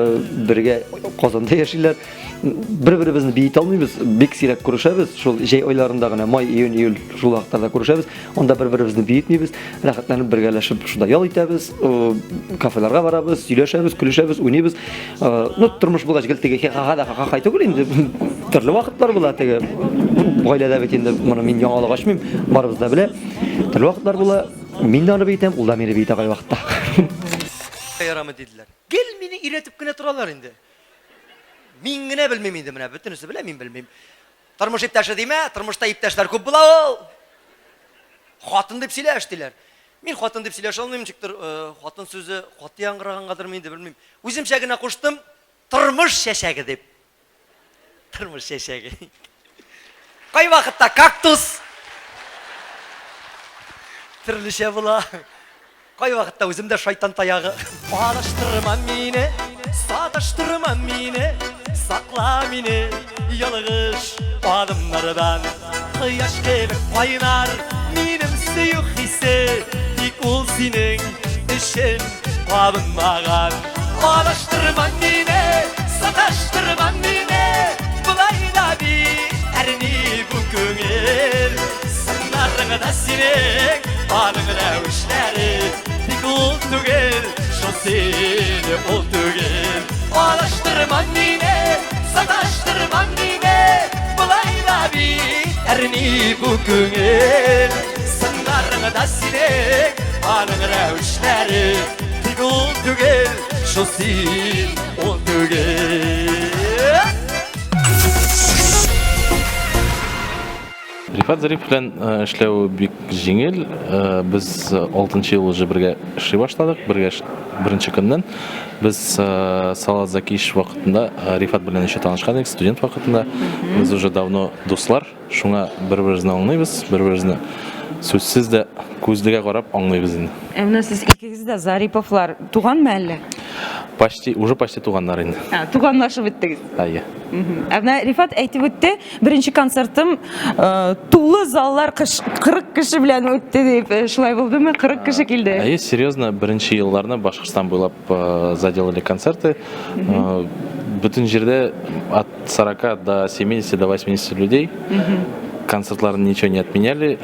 бергә Казанда яшиләр. Бер-беребезне биетә алмыйбыз, бик сирәк күрешәбез. Шул җәй айларында гына, май, июнь, июль шул вакытларда күрешәбез. Анда бер-беребезне биетмибез, рәхәтләнеп бергәләшеп шунда ял итәбез, э, кафеларга барабыз, сөйләшәбез, көлешәбез, уйныйбыз. Э, ну, тормыш булгач гел теге ха-ха да ха-ха түгел инде. Төрле вакытлар була теге. Гаиләдә бит инде моны мин яңалык ачмыйм, барыбыз да белә. Төрле вакытлар була. Мин дә аны биетәм, ул да мине биетә кайвакытта. Ярамый диделәр. Гел мине өйрәтеп кенә торалар инде. Мин генә белмим инде менә, бөтенесе белә, мин белмим. Тормыш иптәше димә, тормышта иптәшләр күп була ул. Хатын дип сөйләш, диләр. Мин хатын дип сөйләшә алмыйм, ничектер, э, хатын сүзе каты яңгырагангадырмы инде, белмим. Үземчә генә куштым, тормыш чәчәге дип. Тормыш чәчәге. Кайвакытта кактус. Төрлечә була. Кайвакытта үзем дә шайтан таягы. Алыштырма мине, саташтырма мине, Сакла мине ялгыш адымнардан. Кояш кебек кайнар минем сөю хисе, Тик ул синең өчен кабынмаган. Алыштырма мине, саташтырма мине, Болай да бит әрни бу күңел. Сыннарың да синең, аның рәвешләре Тик ул түгел, шул син, ул түгел. Алыштырма мине, саташтырма мине, Болай да бит әрни бу күңел. Сыннарың да синең, аның рәвешләре Тик ул түгел, шул син, ул түгел. Рифат Зарипов белән э, эшләү бик җиңел. Э, без 6 ел уже бергә эшли башладык, бергә беренче көннән. Без э, Салат Закиш вакытында Рифат белән еще танышкан идек, студент вакытында. Без уже давно дуслар, шуңа бер-беребезне аңлыйбыз, бер-беребезне сүзсез дә күзлегә карап аңлыйбыз инде. Ә менә сез икегез дә Зариповлар туганмы әллә? Почти, уже почти туганнар инде. Ә, туганлашып беттегез. Әйе. Ә менә Рифат әйтеп үтте, беренче концертым э, тулы заллар 40 кеше белән үтте дип. Э, шулай булдымы? 40 кеше килде. Әйе, серьезно, беренче елларны Башкортстан буйлап э, заделали концерты. Бөтен җирдә от 40 до 70, до 80 людей. Концертларны ничего не отменяли.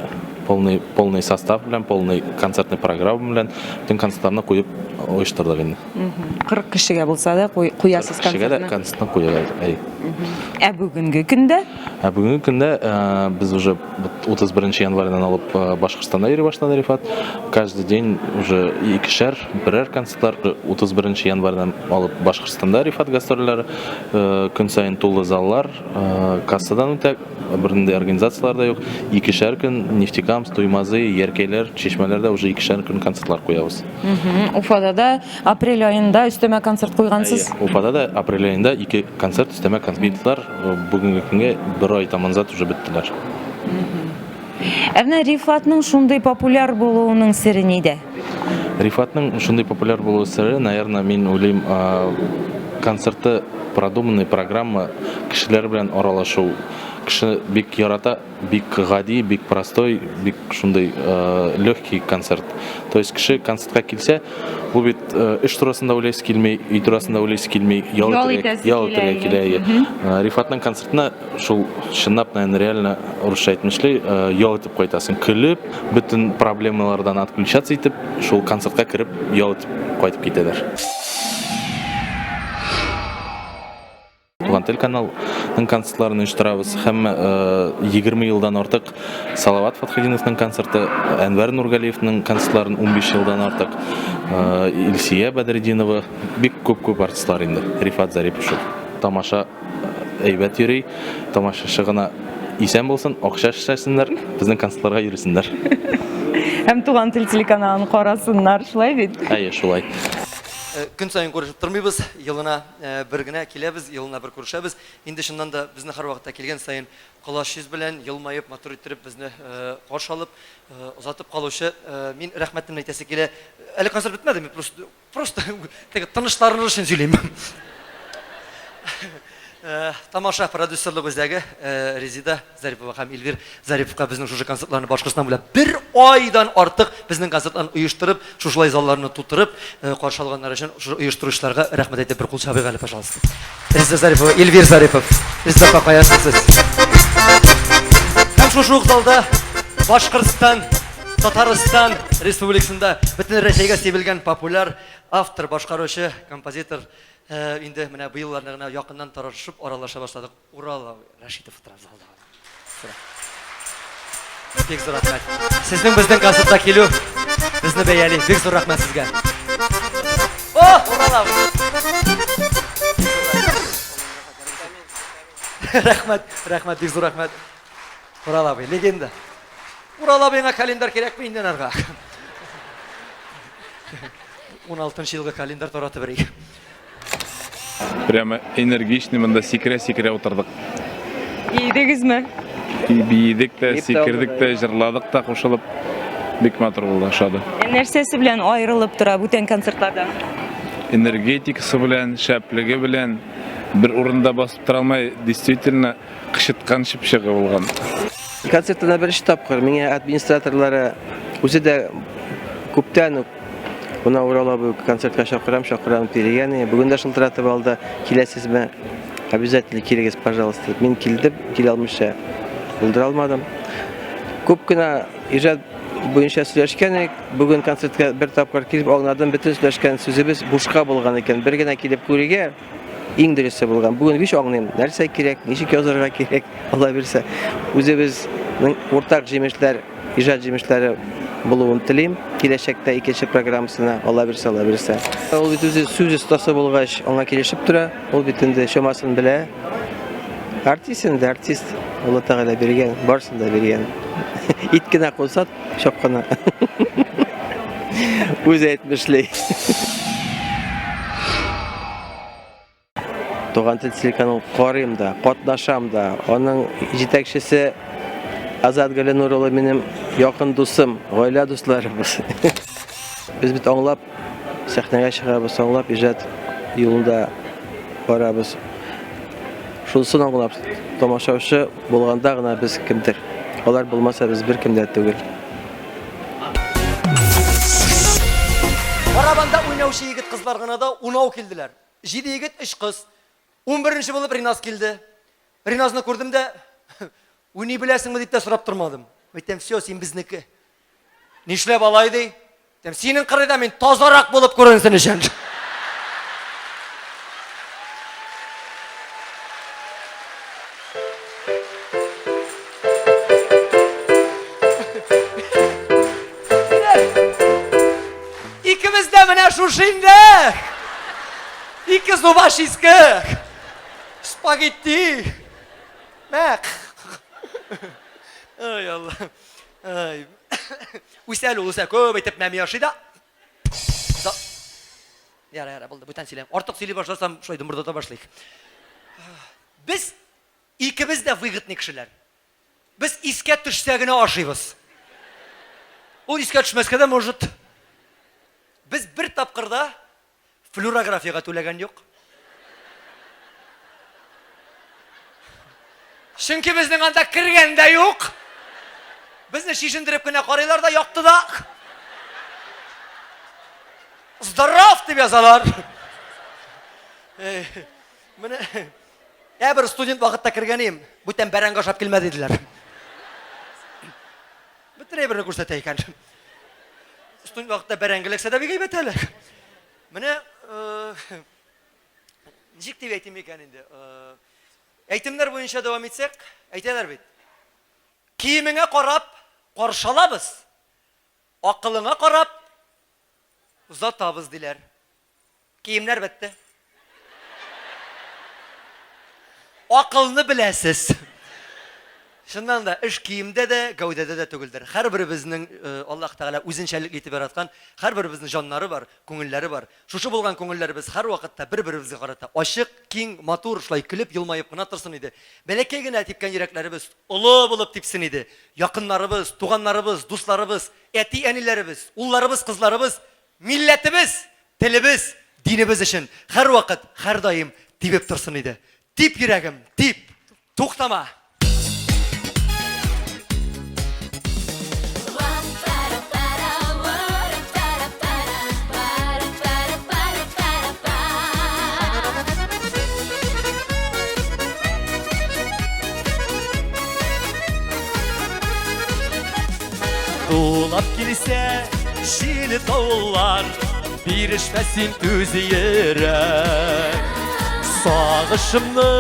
Полный, полный состав белән, полный концертный программа белән бөтен концертларны куеп оештырдык инде. 40 кешегә булса да куясыз концертны. Кешегә дә концертны куябыз. Әй. Ә бүгенге көндә? Ә бүгенге көндә э, без уже 31 январьдан алып э, Башкортстанда йөри башлады Рифат. Каждый день уже икешәр, берәр концертлар. 31 январьдан алып Башкортстанда Рифат гастрольләре. Э, көн саен тулы заллар, кассадан үтә, бернинди организацияләр дә юк. Икешәр көн Нефтекамск, Туймазы, Яркәйләр, Чишмәләрдә уже икешәр көн концертлар куябыз. Уфада да апрель аенда өстәмә концерт куйгансыз. Әйе, Уфада да апрель аенда ике концерт, өстәмә концертлар э, бүгенге көнгә бер ай таманзат уже беттеләр. Ә менә Рифатның шундый популяр булуының сере нидә? Рифатның шундый популяр булу сере, наверное, мин уйлыйм, концерты продуманный программа, кешеләр белән аралашу. Кеше бик ярата Бик гади, бик простой, бик шундый э, легкий концерт. То есть кеше концертка килсә, бу бит э, эш турасында уйлыйсы килми, өй турасында уйлыйсы килми, ял итәргә, ял итәргә килә. Э, Рифатның концертына шул чынлап, наверное, реально русча әйтмешли, ял итеп кайтасың. Көлеп, бөтен проблемалардан отключаться итеп, шул концертка кереп, ял итеп кайтып китәләр. Туган тел каналының концертларын оештырабыз һәм 20 елдан артык Салават Фатхетдиновның концерты, Әнвәр Нургалиевның концертларын 15 елдан артык, Илсия Бәдретдинова, бик күп-күп артистлар инде, Рифат Зарипов шул. Тамаша әйбәт йөри, тамашачы гына исән булсын, акча эшләсеннәр, безнең концертларга йөресеннәр. Һәм Туган тел телеканалын карасыннар, шулай бит? Әйе, шулай. Көн саен күрешеп тормыйбыз, елына бер генә киләбез, елына бер күрешәбез. Инде чыннан да безне һәрвакытта килгән саен колач йөз белән, елмаеп, матур иттереп безне каршы алып, озатып калучы, мин рәхмәтемне әйтәсе килә. Әле концерт бетмәде, мин просто, просто теге тынычланыр өчен сөйлим. Э, тамаша продюсерлык үзәге э, Резида Зарипова һәм Эльвир Зариповка безнең шушы концертларны Башкортстан буйлап бер айдан артык безнең концертларны оештырып, шушылай залларны тутырып э, каршы алганнары өчен шушы оештыручыларга рәхмәт әйтеп бер кул чабыйк әле, пожалуйста. Резида Зарипова, Эльвир Зарипов. Резида апа, каясыз сез? Һәм шушы ук залда Башкортстан, Татарстан Республикасында бөтен Рәсәйгә сибелгән популяр автор, башкаручы, композитор Э, инде менә быелларны гына якыннан тарашып аралаша башладык. Урал Рәшитов утыра залда. Бик зур рәхмәт. Сезнең безнең концертка килү безне бәяли. Бик зур рәхмәт сезгә. О, Урал абый. Рәхмәт, рәхмәт, бик зур рәхмәт. Урал абый, легенда. Урал абыйңа календарь кирәкме инде нарга? 16 елгы календарь таратып бирик. Прямо энергичный монда сикерә-сикерә утырдык. Биедегезме? Биедек тә, сикердек тә, җырладык та кушылып. Бик матур булды, ошады. Ә нәрсәсе белән аерылып тора бүтән концертлардан? Энергетикасы белән, шәплеге белән бер урында басып тора алмай, действительно кычыткан чыпчыгы булган. Концертына беренче тапкыр миңа администраторлары үзе дә күптән үк Менә Урал абый концертка чакырам, чакырам дигән. Бүген дә шылтыратып алды. Киләсезме? Обязательно килегез, пожалуйста. Мин килдем, килә алмыйча булдыра алмадым. Күп кенә иҗат буенча сөйләшкән идек. Бүген концертка бер тапкыр килеп аңладым, бөтен сөйләшкән сүзебез бушка булган икән. Бер генә килеп күрергә иң дөресе булган. Бүген һич аңлыйм, нәрсә кирәк, ничек язарга кирәк, Алла бирсә, үзебезнең уртак җимешләр, иҗат җимешләре булуын телим. Киләчәктә икенче программасына, Алла бирсә, Алла бирсә. Ул бит үзе сүз остасы булгач, аңа килешеп тора. Ул бит инде чамасын белә. Артист инде, артист. Алла Тәгалә биргән, барысын да биргән. Ит кенә куйса, чак кына. Үзе әйтмешли. Туган тел телеканалын карыйм да, катнашам да. Аның җитәкчесе Азат Галинур улы минем якын дусым, гаилә дусларыбыз. Без бит аңлап сәхнәгә чыгабыз, аңлап иҗат юлында барабыз. Шунысын аңлап, тамашачы булганда гына без кемдер. Алар булмаса без беркем дә түгел. Барабанда уйнаучы егет-кызлар гына да унау килделәр. Җиде егет, өч кыз. Унберенче булып Риназ килде. Риназны күрдем дә, уйный беләсеңме дип тә сорап тормадым. Әйтәм, все, син безнеке. Нишләп алай ди? Әйтәм, синең кырыйда мин тазарак булып күренсен өчен. Икебез дә менә шушы инде. Ике зуба шиске. Спагетти. Мәк. Ай, Алла. Ай. Үсә әле ул, үсә. Күп итеп мәми ашый да. Яра, яра, булды, бүтән сөйләм. Артык сөйли башласам, шулай думырдата башлыйк. Без икебез дә выгодный кешеләр. Без искә төшсә генә ашыйбыз. Ул искә төшмәскә дә может. Без бер тапкыр да флюорографиягә түләгән юк. Чөнки безнең анда кергән дә юк. Безне чишендереп кенә карыйлар да яктыда. Здоров дип язалар. Менә Ә бер студент вакытта кергән идем, бүтән бәрәңге ашап килмә диделәр. Бөтен әйберне күрсәтә икән. Студент вакытта бәрәңге эләксә дә бик әйбәт әле. Менә э, ничек дип әйтим икән инде? Э, әйтемнәр буенча дәвам итсәк, әйтәләр бит. Киемеңә карап каршалабыз, акылыңа карап озатабыз диләр. Киемнәр бетте. Акылны беләсез. Чыннан да, эш киемдә дә, гәүдәдә дә түгелдер. Һәрберебезнең э, Аллаһ Тәгалә үзенчәлекле итеп яраткан, һәрберебезнең җаннары бар, күңелләре бар. Шушы булган күңелләребез һәрвакытта бер-беребезгә карата ачык, киң, матур, шулай көлеп, елмаеп кына торсын иде. Бәләкәй генә типкән йөрәкләребез олы булып типсен иде. Якыннарыбыз, туганнарыбыз, дусларыбыз, әти-әниләребез, улларыбыз, кызларыбыз Милләтебез, телебез, динебез өчен һәрвакыт, һәрдаим тибеп торсын иде. Тип йөрәгем, тип! Туктама! Тулап килсә җил давыллар, бирешмә син түз йөрәк. Сагышымны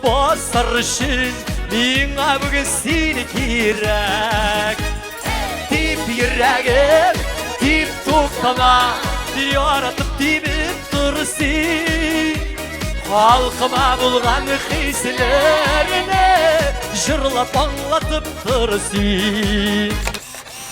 басар өчен миңа бүген син кирәк. Тип йөрәгем, тип туктама, яратып тибеп тор син. Халкыма булган хисләрне җырлап аңлатып тор син.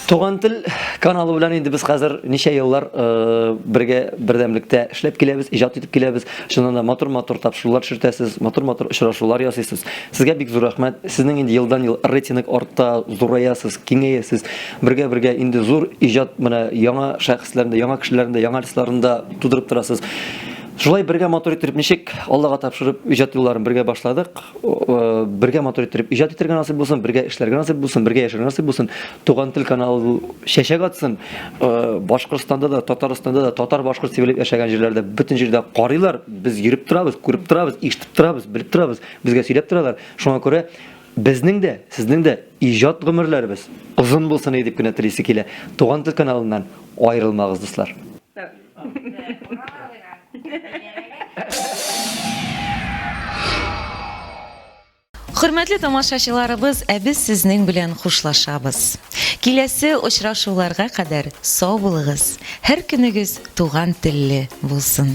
Туган тел каналы белән инде без хәзер ничә еллар э, бергә бердәмлектә эшләп киләбез, иҗат итеп киләбез. Чыннан да матур-матур тапшырулар төшертәсез, матур-матур очрашулар ясыйсыз. Сезгә бик зур рәхмәт. Сезнең инде елдан-ел рейтинг арта, зураясыз, киңәясез. Бергә-бергә инде зур иҗат менә яңа шәхесләрне дә, яңа кешеләрне дә, яңа артистларны да тудырып торасыз. Шулай бергә матур иттереп ничек Аллага тапшырып иҗат юлларын бергә башладык. Э, бергә матур иттереп иҗат итәргә насыйп булсын, бергә эшләргә насыйп булсын, бергә яшәргә насыйп булсын. Туган тел каналы чәчәк атсын. Э, Башкортстанда да, Татарстанда да татар башкорт сибелеп яшәгән җирләрдә бөтен җирдә карыйлар. Без йөреп торабыз, күреп торабыз, ишетеп торабыз, белеп торабыз. Безгә сөйләп торалар. Шуңа күрә безнең дә, сезнең дә иҗат гомерләребез озын булсын иде дип кенә телисе килә. Туган тел каналыннан аерылмагыз, дуслар. Хөрмәтле тамашачыларыбыз, ә без сезнең белән хушлашабыз. Киләсе очрашуларга кадәр сау булыгыз, һәр көнегез туган телле булсын.